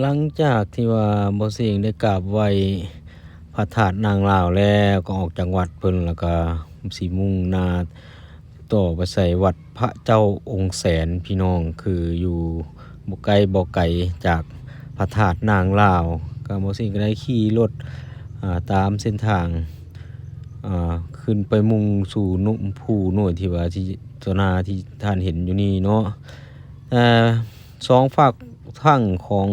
ຫຼັງຈາກທີ່ວ່າບ່າວເສັງໄດ້ກາບໄຫວ້ພະທາດນາງລາວແລ້ວ ກໍອອກຈາກວັດເພິ່ນ ແລ້ວກໍຊິມຸ່ງໜ້າຕໍ່ໄປໃສ່ວັດພະເຈົ້າອົງແສນ ພີ່ນ້ອງ, ຄືຢູ່ບໍ່ໃກ້ບໍ່ໄກຈາກພະທາດນາງລາວ. ກໍບ່າວເສັງກໍໄດ້ຂີ່ລົດ ອາ ຕາມເສັ້ນທາງ ອາ ຂຶ້ນໄປມຸ່ງສູ່ໜຸ່ມພູໂນ້ນທີ່ວ່າທີ່ ຕໍ່ໜ້າທີ່ທ່ານເຫັນຢູ່ນີ້ເນາະ. ແຕ່ສອງຟາກຝັ່ງຂອງ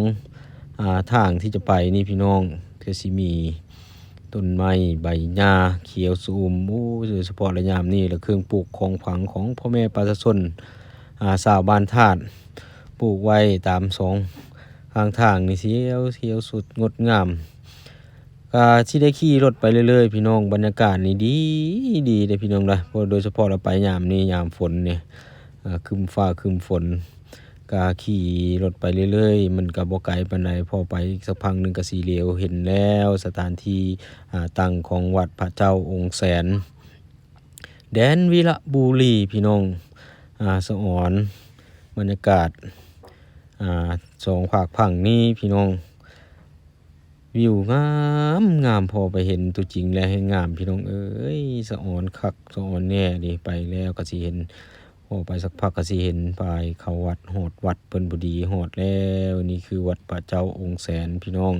ອາ ທາງທີ່ຈະໄປນີ້ ພີ່ນ້ອງ, ກໍຊິມີຕົ້ນໄມ້ໃບຫຍ້າຂຽວຊະອຸ່ມ. ໂອ້ ໂດຍສະເພາະລະຍາມນີ້ລະ ເຄື່ອງປູກຂອງຝັງຂອງພໍ່ແມ່ປະຊາຊົນ ອາ ຊາວບ້ານທາດ ປູກໄວ້ຕາມສອງຂ້າງທາງນີ້ ສຽວ ສຽວສົດງົດງາມ. ກະຊິໄດ້ຂີ່ລົດໄປເລື້ອຍໆ ພີ່ນ້ອງ, ບັນຍາກາດນີ້ດີ ດີເດ້ ພີ່ນ້ອງເດີ. ໂດຍສະເພາະລະໄປຍາມນີ້ ຍາມຝົນນີ້ ອາ ຄຶ້ມຟ້າຄຶ້ມຝົນ ກະຂີ່ລົດໄປເລື້ອຍໆ. ມັນກະບໍ່ໄກປານໃດ, ພໍໄປອີກສັກພັກໜຶ່ງກະຊິຫຼຽວເຫັນແລ້ວ ສະຖານທີ່ ອາ ຕັ້ງຂອງວັດພະເຈົ້າອົງແສນ ແດນວິລະບູລີ ພີ່ນ້ອງ. ອາ ສະອອນບັນຍາກາດ ອາ ສອງຟາກຝັ່ງນີ້ ພີ່ນ້ອງ. ວິວງາມໆ ພໍໄປເຫັນຕົວຈິງແລ້ວແຮ່ງງາມ ພີ່ນ້ອງເອີຍ. ສະອອນຄັກສະອອນແນ່ເດ. ໄປແລ້ວກໍຊິເຫັນ ພໍໄປສັກພັກກໍຊິເຫັນປ້າຍເຂົ້າວັດ, ຮອດວັດເພິ່ນພໍດີ, ຮອດແລ້ວ. ນີ້ຄືວັດພະເຈົ້າອົງແສນ ພີ່ນ້ອງ.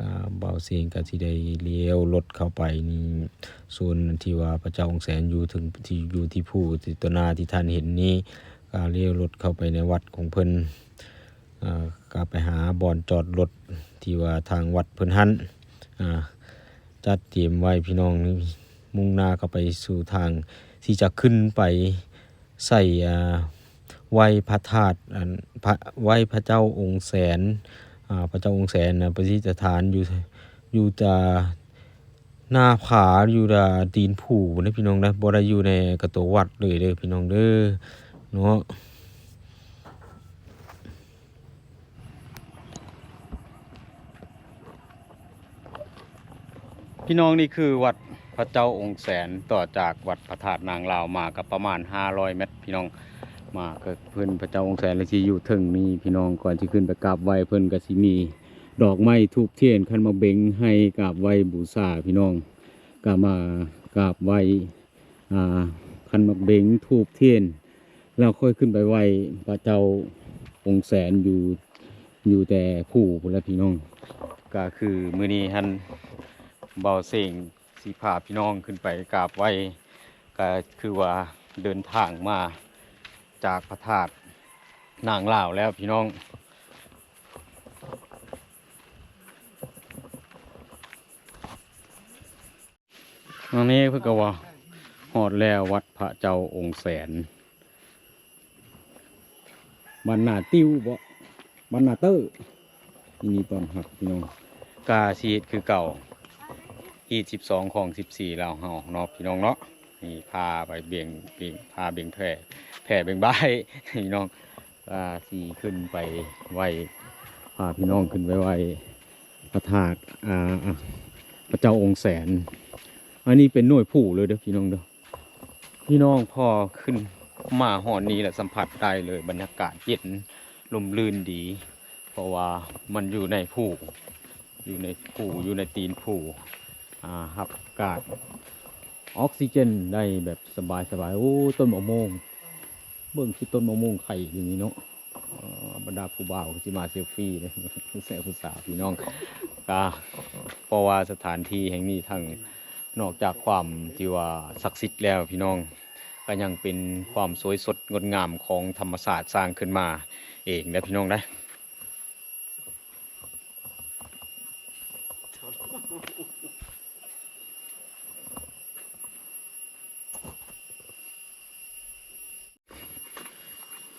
ອາ ບ່າວເສັງກໍຊິໄດ້ລ້ຽວລົດເຂົ້າໄປນີ້ ໂຊນທີ່ວ່າພະເຈົ້າອົງແສນຢູ່ເທິງ ທີ່ຢູ່ທີ່ພູ ທີ່ຕໍ່ໜ້າທີ່ທ່ານເຫັນນີ້ ກໍລ້ຽວລົດເຂົ້າໄປໃນວັດຂອງເພິ່ນ. ອາ ກໍໄປຫາບ່ອນຈອດລົດທີ່ວ່າທາງວັດເພິ່ນຫັ້ນ ອາ ຈັດຕຽມໄວ້ພີ່ນ້ອງ, ມຸ່ງໜ້າເຂົ້າໄປສູ່ທາງທີ່ຈະຂຶ້ນໄປໃສ່ ອາ ໄຫວ້ພະທາດ ອັນ ພະ ໄຫວ້ພະເຈົ້າອົງແສນ. ອາ ພະເຈົ້າອົງແສນນະ ປະດິດສະຖານຢູ່ ຢູ່ແຕ່ ໜ້າຜາ ຢູ່ດາ ຕີນພູເດ້ພີ່ນ້ອງເດີ, ບໍ່ໄດ້ຢູ່ໃນກະໂຕວັດເລີຍເດີພີ່ນ້ອງເດີເນາະ. ພີ່ນ້ອງ, ນີ້ຄືວັດພະເຈົ້າອົງແສນ, ຕໍ່ຈາກວັດພະທາດນາງລາວມາກໍປະມານຫ້າຮ້ອຍແມັດ ພີ່ນ້ອງ. ມາກໍເພິ່ນ ພະເຈົ້າອົງແສນລະຊິຢູ່ເທິງນີ້ ພີ່ນ້ອງ. ກ່ອນຊິຂຶ້ນໄປກາບໄຫວ້ເພິ່ນກໍຊິມີ ດອກໄມ້ ທູບທຽນ ຂັນໝາກເບັງ ໃຫ້ກາບໄຫວ້ບູຊາ ພີ່ນ້ອງ. ກໍມາກາບໄຫວ້ ອ່າ ຂັນໝາກເບັງ ທູບທຽນ ແລ້ວຄ່ອຍຂຶ້ນໄປໄຫວ້ພະເຈົ້າອົງແສນຢູ່ ຢູ່ແຕ່ພູພຸ້ນລະພີ່ນ້ອງ. ກໍຄືມື້ນີ້ຫັ້ນ ບ່າວເສັງຊິພາພີ່ນ້ອງຂຶ້ນໄປກາບໄຫວ້ ກໍຄືວ່າເດີນທາງມາຈາກພະທາດນາງລາວແລ້ວພີ່ນ້ອງ. ອັນນີ້ເພິ່ນກໍວ່າຮອດແລ້ວ ວັດພະເຈົ້າອົງແສນ. ບ້ານນາຕິວບໍ? ບ້ານນາເຕີ. ຍິນດີຕ້ອນຮັບພີ່ນ້ອງ. ກະຊິເຮັດຄືເກົ່າ ຮີດສິບສອງ ຄອງສິບສີ່ ລາວເຮົາເນາະ ພີ່ນ້ອງເນາະ. ນີ້ພາໄປເບັ່ງ ເບັ່ງ ພາເບັ່ງແຜ່ ແຜ່ເບັ່ງບາຍ ພີ່ນ້ອງ. ກະຊິຂຶ້ນໄປໄຫວ້ ພາພີ່ນ້ອງຂຶ້ນໄປໄຫວ້ພະທາດ ອ່າ ພະເຈົ້າອົງແສນ. ອັນນີ້ເປັນໜ່ວຍພູເລີຍເດີພີ່ນ້ອງເດີ. ພີ່ນ້ອງ ພໍຂຶ້ນມາຮອດນີ້ລະສຳຜັດໄດ້ເລີຍ ບັນຍາກາດເຢັນ ລົມລື່ນດີ ເພາະວ່າມັນຢູ່ໃນພູ ຢູ່ໃນພູ ຢູ່ໃນຕີນພູ ອາ ຮັບອາກາດອອກຊີເຈນໄດ້ແບບສະບາຍໆ. ໂອ້ ຕົ້ນມະມ່ວງ ເບິ່ງຄືຕົ້ນມະມ່ວງໄຂ່ຢູ່ນີ້ເນາະ. ເອີ ບັນດາຜູ້ບ່າວຄືຊິມາເຊລຟີເດ້ ຜູ້ຊາຍຜູ້ສາວ ພີ່ນ້ອງ. ກະເພາະວ່າສະຖານທີ່ແຫ່ງນີ້ທັງ ນອກຈາກຄວາມທີ່ວ່າສັກສິດແລ້ວ ພີ່ນ້ອງ ກໍຍັງເປັນຄວາມສວຍສົດງົດງາມຂອງທຳມະຊາດສ້າງຂຶ້ນມາເອງເດ້ ພີ່ນ້ອງເດ້.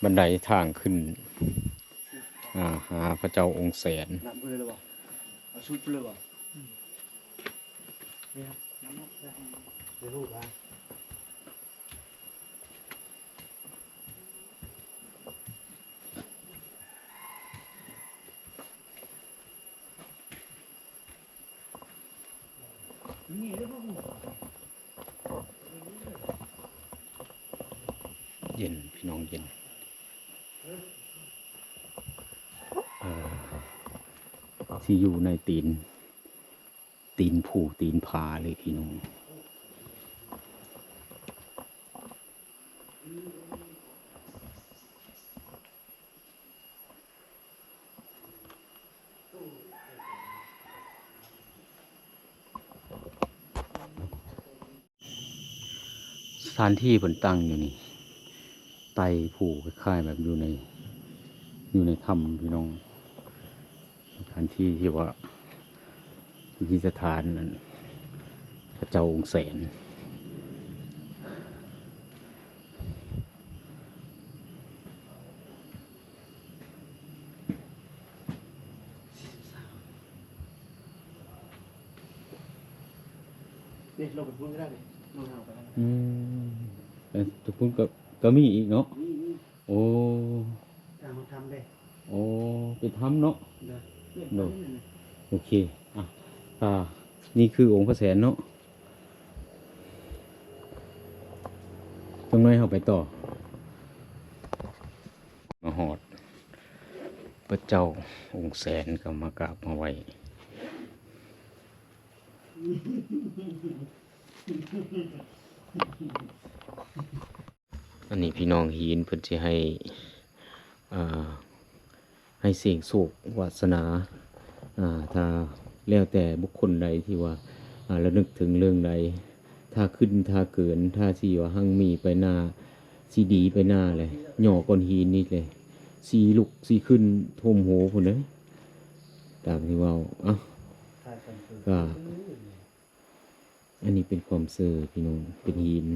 ບັນໄດທາງຂຶ້ນ ອາ ຫາພະເຈົ້າອົງແສນ. ເຢັນ ພີ່ນ້ອງ ເຢັນ. ເອີ ທີ່ຢູ່ໃນຕີນ ຕີນພູຕີນຜາເລີຍພີ່ນ້ອງ. ສະຖານທີ່ເພິ່ນຕັ້ງຢູ່ນີ້ ໃຕ້ພູ ຄ້າຍໆແບບຢູ່ໃນ ຢູ່ໃນຖ້ຳພີ່ນ້ອງ. ສະຖານທີ່ທີ່ວ່າ ທີ່ສະຖານອັນ ພະເຈົ້າອົງແສນ. ນີ້ລົງໄປພຸ້ນກໍໄດ້ນີ້ ລົງທາງໄປແລ້ວ. ອືມ ແຕ່ພຸ້ນກໍ ກໍມີອີກເນາະ. ມີ ມີ. ໂອ້ ທາງເຮົາທຳເດ້. ໂອ້ ເປັນຖ້ຳເນາະ. ໂດຍ ໂດຍ ໂອເຄ. ອ່ະ ອ່າ ນີ້ຄືອົງພະແສນເນາະ. ຈັກໜ້ອຍເຮົາໄປຕໍ່. ມາຮອດພະເຈົ້າອົງແສນກໍມາກາບມາໄຫວ້. ອັນນີ້ພີ່ນ້ອງ ຫີນເພິ່ນຊິໃຫ້ ອ່າ ໃຫ້ເສັງໂຊກວາສະໜາ ອ່າ ຖ້າແລ້ວແຕ່ບຸກຄົນໃດທີ່ວ່າ ອ່າ ລະນຶກເຖິງເລື່ອງໃດ ຖ້າຂຶ້ນ ຖ້າເກີນ ຖ້າຊິວ່າຮັ່ງມີໄປໜ້າ ຊິດີໄປໜ້າແຫຼະ ຍໍ້ກ້ອນຫີນນີ້ແຫຼະ ຊິລຸກຊິຂຶ້ນຖົມຫົວພຸ້ນເດ້ ຕາມທີ່ເວົ້າ. ເອົ້າ ກໍ ອັນນີ້ເປັນຄວາມເຊື່ອພີ່ນ້ອງ ເປັນຫີນ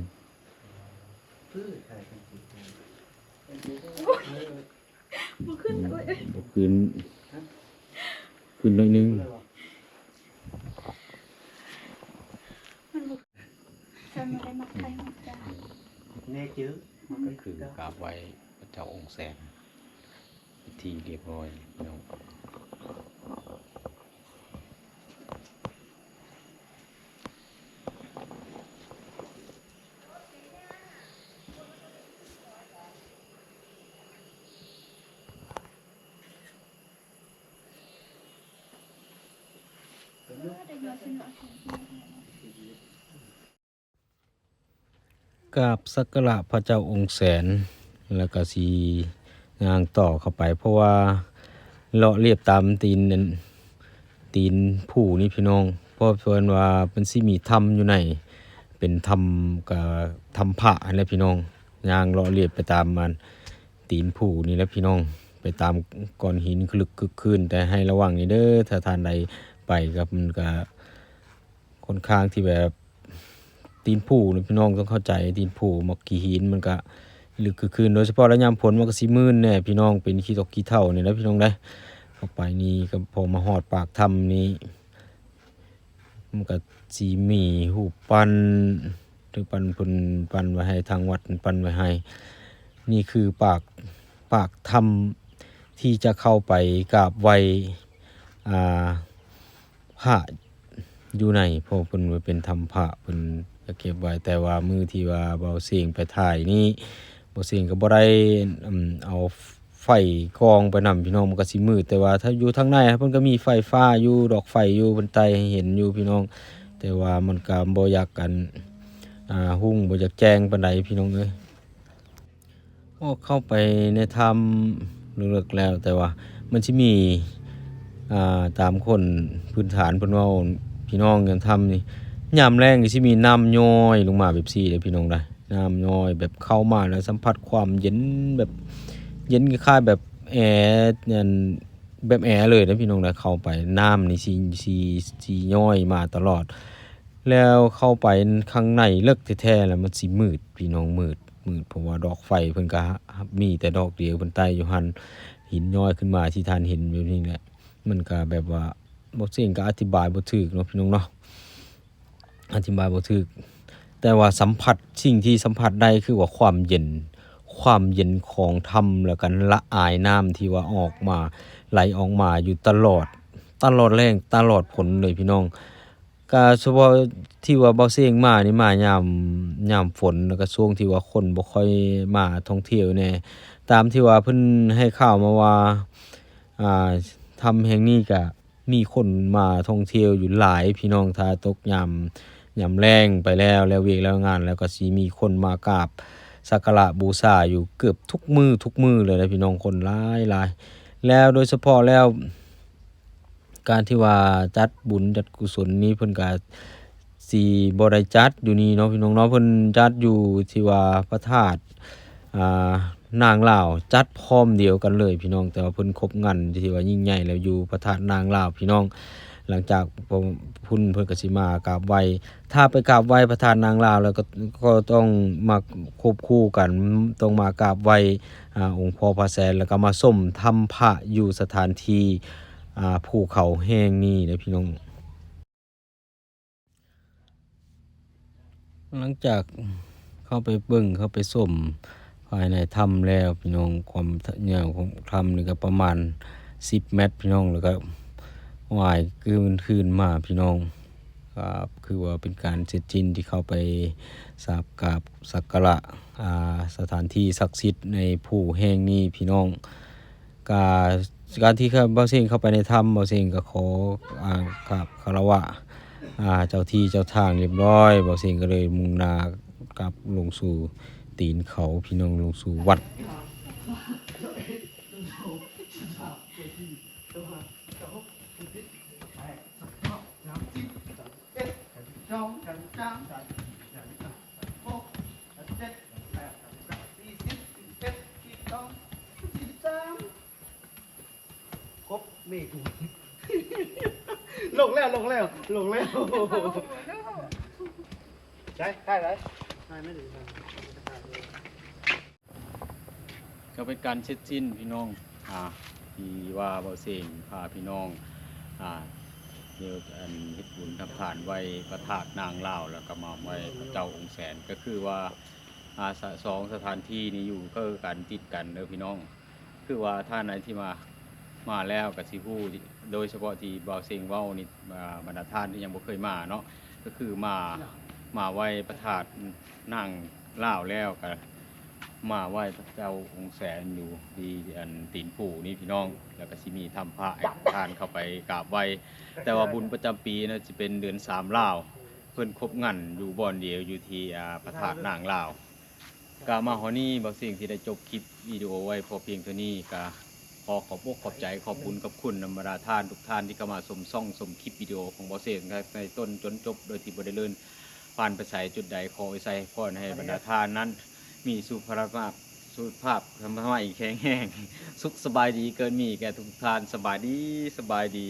ບໍ່ຂຶ້ນ ອືມ ໂອ້ຍ ບໍ່ຂຶ້ນ ຂຶ້ນໜ້ອຍໜຶ່ງ. ມັນບໍ່ ມັນບໍ່ໄດ້ມັກໃຜມັກຈ້າ ແນ່ຈື່ ມັນກໍຄືກາບໄຫວ້ພະເຈົ້າອົງແສນ ເປັນທີ່ຮຽບຮ້ອຍພີ່ນ້ອງ. ກາບສັກກາລະພະເຈົ້າອົງແສນ ແລ້ວກໍຊິຍ່າງຕໍ່ເຂົ້າໄປ ເພາະວ່າເລາະລຽບຕາມຕີນ ຕີນພູນີ້ພີ່ນ້ອງ ເພາະເພິ່ນວ່າມັນຊິມີຖ້ຳຢູ່ໃນ ເປັນຖ້ຳ ກະຖ້ຳພະຫັ້ນແຫຼະພີ່ນ້ອງ. ຍ່າງເລາະລຽບໄປຕາມອັນ ຕີນພູນີ້ແຫຼະພີ່ນ້ອງ ໄປຕາມກ້ອນຫີນຄຶກຄຶນ ແຕ່ໃຫ້ລະວັງນີ້ເດີ້ ຖ້າທ່ານໃດໄປກໍ ມັນກະ ຂ້ອນຂ້າງທີ່ແບບ ຕີນພູນະ ພີ່ນ້ອງຕ້ອງເຂົ້າໃຈ ຕີນພູມັກຂີ້ຫີນ ມັນກະລຶກຄືຄືນ ໂດຍສະເພາະລະຍາມຝົນມັນກະຊິມື່ນແດ່ພີ່ນ້ອງ ເປັນຂີ້ຕົກຂີ້ເຖົ້ານີ້ແຫຼະພີ່ນ້ອງເດີ້. ເຂົ້າໄປນີ້ກໍພໍມາຮອດປາກຖ້ຳນີ້ ມັນກະຊິມີຮູບປັ້ນ ຫຼືປັ້ນເພິ່ນປັ້ນໄວ້ໃຫ້ ທາງວັດເພິ່ນປັ້ນໄວ້ໃຫ້. ນີ້ຄືປາກ ປາກຖ້ຳທີ່ຈະເຂົ້າໄປກາບໄຫວ້ ອ່າ ພະຢູ່ໃນ ເພາະເພິ່ນວ່າເປັນຖ້ຳພະ ເພິ່ນຈະເກັບໄວ້. ແຕ່ວ່າມື້ທີ່ວ່າບ່າວເສັງໄປຖ່າຍນີ້ ບ່າວເສັງກໍບໍ່ໄດ້ ອືມ ເອົາໄຟກອງໄປນຳພີ່ນ້ອງ ມັນກໍຊິມືດ. ແຕ່ວ່າຖ້າຢູ່ທາງໃນ ເພິ່ນກໍມີໄຟຟ້າຢູ່ ດອກໄຟຢູ່ ເພິ່ນໄຕ້ໃຫ້ເຫັນຢູ່ພີ່ນ້ອງ ແຕ່ວ່າມັນກໍບໍ່ຢາກ ອັນ ອ່າ ຮຸ່ງ ບໍ່ຢາກແຈ້ງປານໃດພີ່ນ້ອງເອີຍ. ອອກເຂົ້າໄປໃນຖ້ຳເລິກໆແລ້ວ ແຕ່ວ່າມັນຊິມີ ອ່າ ຕາມຄົນພື້ນຖານເພິ່ນເວົ້າ ພີ່ນ້ອງ ຍາມຖ້ຳນີ້ ຍາມແລ້ງນີ້ຊິມີນ້ຳຍ້ອຍລົງມາແບບຊີ້ເດ້ພີ່ນ້ອງເດ້. ນ້ຳຍ້ອຍແບບເຂົ້າມາແລ້ວສຳຜັດຄວາມເຢັນ ແບບເຢັນຄ້າຍໆແບບແອ ອັນ ແບບແອເລີຍເດ້ພີ່ນ້ອງເດ້. ເຂົ້າໄປນ້ຳນີ້ຊິ ຊິ ຊິຍ້ອຍມາຕະຫຼອດ ແລ້ວເຂົ້າໄປຂ້າງໃນເລິກແທ້ໆ ແລ້ວມັນຊິມືດພີ່ນ້ອງ ມືດ ມືດ ເພາະວ່າດອກໄຟເພິ່ນກະມີແຕ່ດອກດຽວ ເພິ່ນໄຕ້ຢູ່ຫັ້ນ ຫີນຍ້ອຍຂຶ້ນມາທີ່ທ່ານເຫັນຢູ່ນີ້ແຫຼະ. ມັນກະແບບວ່າ ບໍ່ເສັງກະອະທິບາຍບໍ່ຖືກເນາະພີ່ນ້ອງເນາະ ອະທິບາຍບໍ່ຖືກ ແຕ່ວ່າສຳຜັດ ສິ່ງທີ່ສຳຜັດໄດ້ຄືວ່າຄວາມເຢັນ ຄວາມເຢັນຂອງຖ້ຳ ແລ້ວກະລະອາຍນ້ຳທີ່ວ່າອອກມາ ໄຫຼອອກມາຢູ່ຕະຫຼອດ ຕະຫຼອດແລ້ງ ຕະຫຼອດຝົນເລີຍພີ່ນ້ອງ. ກະສະເພາະທີ່ວ່າບ່າວເສັງມານີ້ ມາຍາມ ຍາມຝົນ ແລ້ວກະຊ່ວງທີ່ວ່າຄົນບໍ່ຄ່ອຍມາທ່ອງທ່ຽວແດ່ ຕາມທີ່ວ່າເພິ່ນໃຫ້ຂ່າວມາວ່າ ອ່າ ຖ້ຳແຫ່ງນີ້ກະ ມີຄົນມາທ່ອງທ່ຽວຢູ່ຫຼາຍພີ່ນ້ອງ. ຖ້າຕົກຍາມ ຍາມແລງໄປແລ້ວ ແລ້ວວຽກແລ້ວງານແລ້ວ ກໍຊິມີຄົນມາກາບສັກກາລະບູຊາຢູ່ເກືອບທຸກມື້ ທຸກມື້ເລີຍນະພີ່ນ້ອງ ຄົນຫຼາຍໆ. ແລ້ວໂດຍສະເພາະແລ້ວ ການທີ່ວ່າຈັດບຸນຈັດກຸສົນນີ້ ເພິ່ນກະຊິບໍ່ໄດ້ຈັດຢູ່ນີ້ເນາະພີ່ນ້ອງເນາະ, ເພິ່ນຈັດຢູ່ທີ່ວ່າພະທາດ ອ່າ ນາງລາວ ຈັດພ້ອມດຽວກັນເລີຍພີ່ນ້ອງ. ແຕ່ວ່າເພິ່ນຄົບງັນທີ່ວ່າຍິ່ງໃຫຍ່ແລ້ວ ຢູ່ພະທາດນາງລາວພີ່ນ້ອງ. ຫຼັງຈາກພຸ້ນເພິ່ນກໍຊິມາກາບໄຫວ້, ຖ້າໄປກາບໄຫວ້ພະທາດນາງລາວແລ້ວ ກໍ ກໍຕ້ອງມາຄວບຄູ່ກັນ ຕ້ອງມາກາບໄຫວ້ ອ່າ ອົງພໍ່ພະແສນ ແລ້ວກໍມາຊົມຖ້ຳພະຢູ່ສະຖານທີ່ ອ່າ ພູເຂົາແຫ່ງນີ້ເດ້ພີ່ນ້ອງ. ຫຼັງຈາກເຂົ້າໄປເບິ່ງ ເຂົ້າໄປຊົມພາຍໃນຖ້ຳແລ້ວພີ່ນ້ອງ, ຄວາມຍາວຂອງຖ້ຳນີ້ກໍປະມານສິບແມັດພີ່ນ້ອງ, ແລ້ວກໍຫວາຍຄືນຄືນມາພີ່ນ້ອງ. ກໍຄືວ່າເປັນການເສັດສິ້ນທີ່ເຂົ້າໄປສາບກາບສັກກາລະ ອ່າ ສະຖານທີ່ສັກສິດໃນພູແຫ່ງນີ້ພີ່ນ້ອງ. ກະ ການທີ່ເຂົ້າ ບ່າວເສັງເຂົ້າໄປໃນຖ້ຳ ບ່າວເສັງກໍຂໍ ອ່າ ກາບຄາລະວະ ອ່າ ເຈົ້າທີ່ເຈົ້າທາງຮຽບຮ້ອຍ, ບ່າວເສັງກໍເລີຍມຸ່ງໜ້າກັບລົງສູ່ຕີນເຂົາ ພີ່ນ້ອງ, ລົງສູ່ວັດ. ຄົບເມກ ລົງແລ້ວ ລົງແລ້ວ ລົງແລ້ວ. ໄດ້ ໄດ້ ໄດ້ ໄດ້ ໄດ້ ກໍເປັນການເສັດສິ້ນພີ່ນ້ອງ ອ່າ ທີ່ວ່າບ່າວເສັງພາພີ່ນ້ອງ ອ່າ ດຽວອັນເຮັດບຸນທຳທານໄຫວ້ພະທາດນາງລາວ ແລ້ວກໍມາໄຫວ້ພະເຈົ້າອົງແສນ. ກໍຄືວ່າ ອ່າ ສະ ສອງສະຖານທີ່ນີ້ຢູ່ໃກ້ກັນ ຕິດກັນເດີພີ່ນ້ອງ. ຄືວ່າທ່ານໃດທີ່ມາ ມາແລ້ວກໍຊິຮູ້ ໂດຍສະເພາະທີ່ບ່າວເສັງເວົ້ານີ້ ອ່າ ບັນດາທ່ານທີ່ຍັງບໍ່ເຄີຍມາເນາະ ກໍຄືມາ ມາໄຫວ້ພະທາດນາງລາວແລ້ວ ກໍມາໄຫວ້ພະເຈົ້າອົງແສນຢູ່ທີ່ອັນຕີນພູນີ້ພີ່ນ້ອງ, ແລ້ວກໍຊິມີຖ້ຳພະໃຫ້ທ່ານເຂົ້າໄປກາບໄຫວ້. ແຕ່ວ່າບຸນປະຈຳປີນະ ຊິເປັນເດືອນສາມລາວ ເພິ່ນຄົບງັນຢູ່ບ່ອນດຽວຢູ່ທີ່ ອ່າ ພະທາດນາງລາວ. ກະມາຮອດນີ້ ບ່າວເສັງຊິໄດ້ຈົບຄລິບວິດີໂອໄວ້ພໍພຽງເທົ່ານີ້. ກະຂໍຂອບອົກຂອບໃຈ ຂອບບຸນຂອບຄຸນນຳບັນດາທ່ານທຸກທ່ານທີ່ເຂົ້າມາຊົມຊ່ອງ ຊົມຄລິບວິດີໂອຂອງບ່າວເສັງ ແຕ່ໃນຕົ້ນຈົນຈົບ ໂດຍທີ່ບໍ່ໄດ້ເລີນຜ່ານໄປໃສຈຸດໃດ. ຂໍອວຍໄຊພອນໃຫ້ບັນດາທ່ານນັ້ນມີສຸຂະພາບ ສຸຂະພາບແຂງແຮງ ສຸກສະບາຍດີ ເກີດມີແກ່ທຸກທ່ານ. ສະບາຍດີ ສະບາຍດີ.